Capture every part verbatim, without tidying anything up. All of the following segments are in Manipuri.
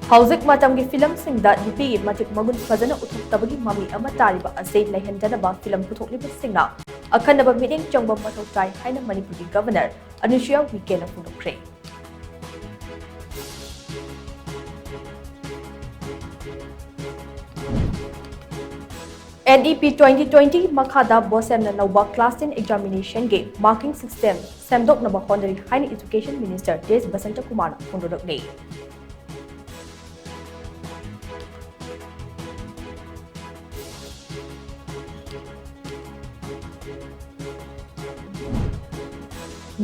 ꯍꯧꯖꯤꯛ ꯃꯇꯝꯒꯤ ꯐꯤꯂꯝꯁꯤꯡꯗ ꯅꯨꯄꯤꯒꯤ ꯃꯇꯤꯛ ꯃꯒꯨꯟ ꯐꯖꯅ ꯎꯠꯊꯣꯛꯇꯕꯒꯤ ꯃꯃꯤ ꯑꯃ ꯇꯥꯔꯤꯕ ꯑꯁꯤ ꯂꯩꯍꯟꯗꯅꯕ ꯐꯤꯂꯝ ꯄꯨꯊꯣꯛꯂꯤꯕꯁꯤꯡꯅ ꯑꯈꯟꯅꯕ ꯃꯤꯠꯌꯦꯡ ꯆꯪꯕ ꯃꯊꯧ ꯇꯥꯏ ꯍꯥꯏꯅ ꯃꯅꯤꯄꯨꯔꯒꯤ ꯒꯚꯔꯅꯔ ꯑꯅꯨꯁꯨꯏꯌꯥ ꯎꯏꯀꯦꯅ ꯐꯣꯡꯗꯣꯛꯈ꯭ꯔꯦ꯫ NEP twenty twenty ꯃꯈꯥꯗ ꯕꯣꯁꯦꯝꯅ ꯂꯧꯕ class ten examination ꯒꯤ marking system ꯁꯦꯝꯗꯣꯛꯅꯕ ꯍꯣꯠꯅꯔꯤ ꯍꯥꯏꯅ Education Minister ꯇꯦꯖ ꯕꯁꯟꯇ ꯀꯨꯃꯥꯔꯅ ꯐꯣꯡꯗꯣꯔꯛꯂꯤ꯫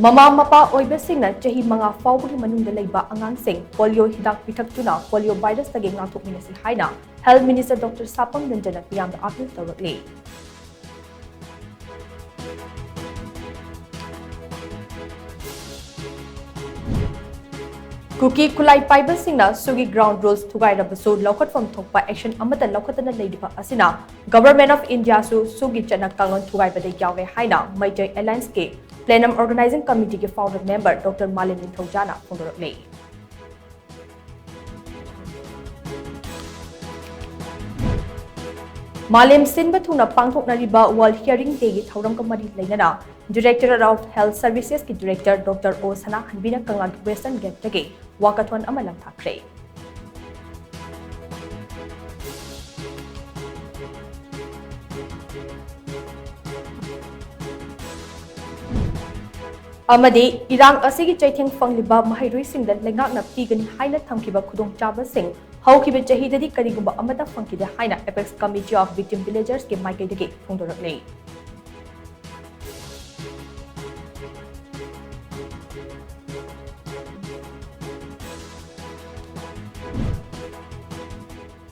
ꯃꯃꯥ ꯃꯄꯥ ꯑꯣꯏꯕꯁꯤꯡꯅ ꯆꯍꯤ ꯃꯉꯥ ꯐꯥꯎꯕꯒꯤ ꯃꯅꯨꯡꯗ ꯂꯩꯕ ꯑꯉꯥꯡꯁꯤꯡ polio ꯍꯤꯗꯥꯛ ꯄꯤꯊꯛꯇꯨꯅ polio virus ꯇꯒꯤ ꯉꯥꯛꯊꯣꯛꯃꯤꯟꯅꯁꯤ ꯍꯥꯏꯅ Health Minister Doctor ꯁꯥꯄꯝ ꯔꯟꯖꯟꯅ ꯃꯤꯌꯥꯝꯗ appeal ꯇꯧꯔꯛꯂꯤ꯫ ꯀꯨꯀꯤ ꯈꯨꯠꯂꯥꯏ ꯄꯥꯏꯕꯁꯤꯡꯅ ꯁꯨꯒꯤ ground rules ꯊꯨꯒꯥꯏꯔꯕꯁꯨ ꯂꯧꯈꯠꯐꯝ ꯊꯣꯛꯄ action ꯑꯃꯠꯇ ꯂꯧꯈꯠꯇꯅ ꯂꯩꯔꯤꯕ ꯑꯁꯤꯅ Government of India ꯁꯨ ꯁꯨꯒꯤ ꯆꯠꯅ ꯀꯥꯡꯂꯣꯟ ꯊꯨꯒꯥꯏꯕꯗ ꯌꯥꯎꯔꯦ ꯍꯥꯏꯅ ꯃꯩꯇꯩ Alliance ꯀꯤ Plenum Organizing Committee ꯒꯤ founder member Doctor ꯃꯥꯂꯦꯝ ꯅꯤꯡꯊꯧꯖꯥꯅ ꯐꯣꯡꯗꯣꯔꯛꯂꯤ꯫ ꯃꯥꯂꯦꯝ ꯁꯤꯟꯕ ꯊꯨꯡꯅ ꯄꯥꯡꯊꯣꯛꯅꯔꯤꯕ World Hearing Day ꯒꯤ ꯊꯧꯔꯝꯒ ꯃꯔꯤ ꯂꯩꯅꯅ Directorate of Health Services ꯀꯤ Director Doctor ꯑꯣ ꯁꯅꯥꯍꯟꯕꯤꯅ ꯀꯪꯂꯥꯒꯤ Western Gate ꯇꯒꯤ walkathon ꯑꯃ ꯂꯪꯊꯥꯈ꯭ꯔꯦ꯫ ꯑꯃꯗꯤ ꯏꯔꯥꯡ ꯑꯁꯤꯒꯤ ꯆꯩꯊꯦꯡ ꯐꯪꯂꯤꯕ ꯃꯍꯩꯔꯣꯏꯁꯤꯡꯗ ꯂꯩꯉꯥꯛꯅ ꯄꯤꯒꯅꯤ ꯍꯥꯏꯅ ꯊꯝꯈꯤꯕ ꯈꯨꯗꯣꯡꯆꯥꯕꯁꯤꯡ ꯍꯧꯈꯤꯕ ꯆꯍꯤꯗꯗꯤ ꯀꯔꯤꯒꯨꯝꯕ ꯑꯃꯠꯇ ꯐꯪꯈꯤꯗꯦ ꯍꯥꯏꯅ Apex Committee of Victim Villagers ꯀꯤ ꯃꯥꯏꯀꯩꯗꯒꯤ ꯐꯣꯡꯗꯣꯔꯛꯂꯤ꯫